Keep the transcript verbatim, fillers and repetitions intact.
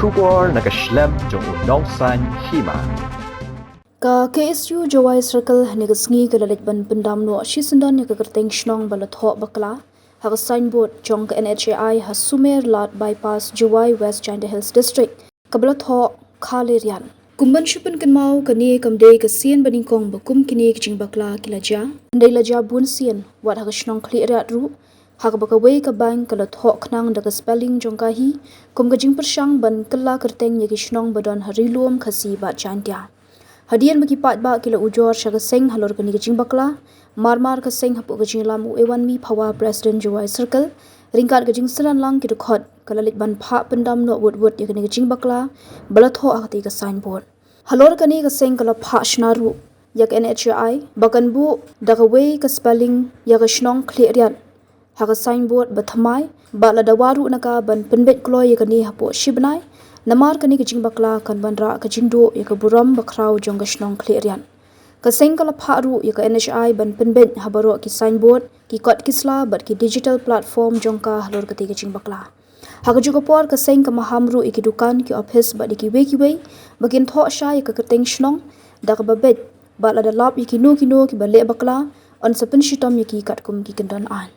Khubor na ka shlem jong u nongsan hima. Ka K S U Jowai Circle hynne ka sngi ka la leit ban pyndam noh shisyndon ïa ka kyrteng shnong ba la thoh bakla ha ka signboard jong ka N H A I ha Sumer Lad Bypass, Jowai, West Jaintia Hills District, kaba la thoh Khaleriat. Kum ban shu pynkynmaw, kane kam dei ka sien ba nyngkong ba kum kine ki jingbakla ki la jia. Hynrei la jia bun sien wat ha ka shnong Khleriat ruh, ha kaba kawei ka bank ka la thoh khnang da ka spelling jong ka hi kum ka jingpyrshang ban kylla kyrteng ïa ki shnong ba don ha Ri Lum, Khasi bad Jaintia. Hadien ba ki paidbah ki la ujor sha ka seng halor kane ka jingbakla, mar mar ka seng hapoh ka jingïalam u Ewanmi Phawa, President Jowai Circle, ryngkat ka jingsynran lang ki dkhot, ka la leit ban phah pyndam noh wut wut ïa kane ka jingbakla ba la thoh ha katei ka signboard. Halor kane ka seng ka la phah shna ruh ïa ka N H A I ba kan buh da kawei ka spelling ïa ka shnong Khleriat ha ka signboard ba thymmai, bad la dawa ruh na ka ban pynbeit kloi ïa kane hapoh shi bnai, namar kane ka jingbakla kan wanrah ka jingduh ïa ka burom bakhraw jong ka shnong Khleriat. Ka seng ka la phah ruh ïa ka N H A I ban pynbeit ha baroh ki signboard, ki kot ki sla bad ki digital platform jong ka halor katei ka jingbakla. Ha kajuh ka por ka seng ka maham ruh ïa ki dukan, ki ophis bad ïa kiwei kiwei ba kin thoh shai ïa ka kyrteng shnong da kaba beit, bad lada lap ïa kino kino kiba leh bakla, yn sa pynshitom ïa ki katkum ki kyndon aiñ.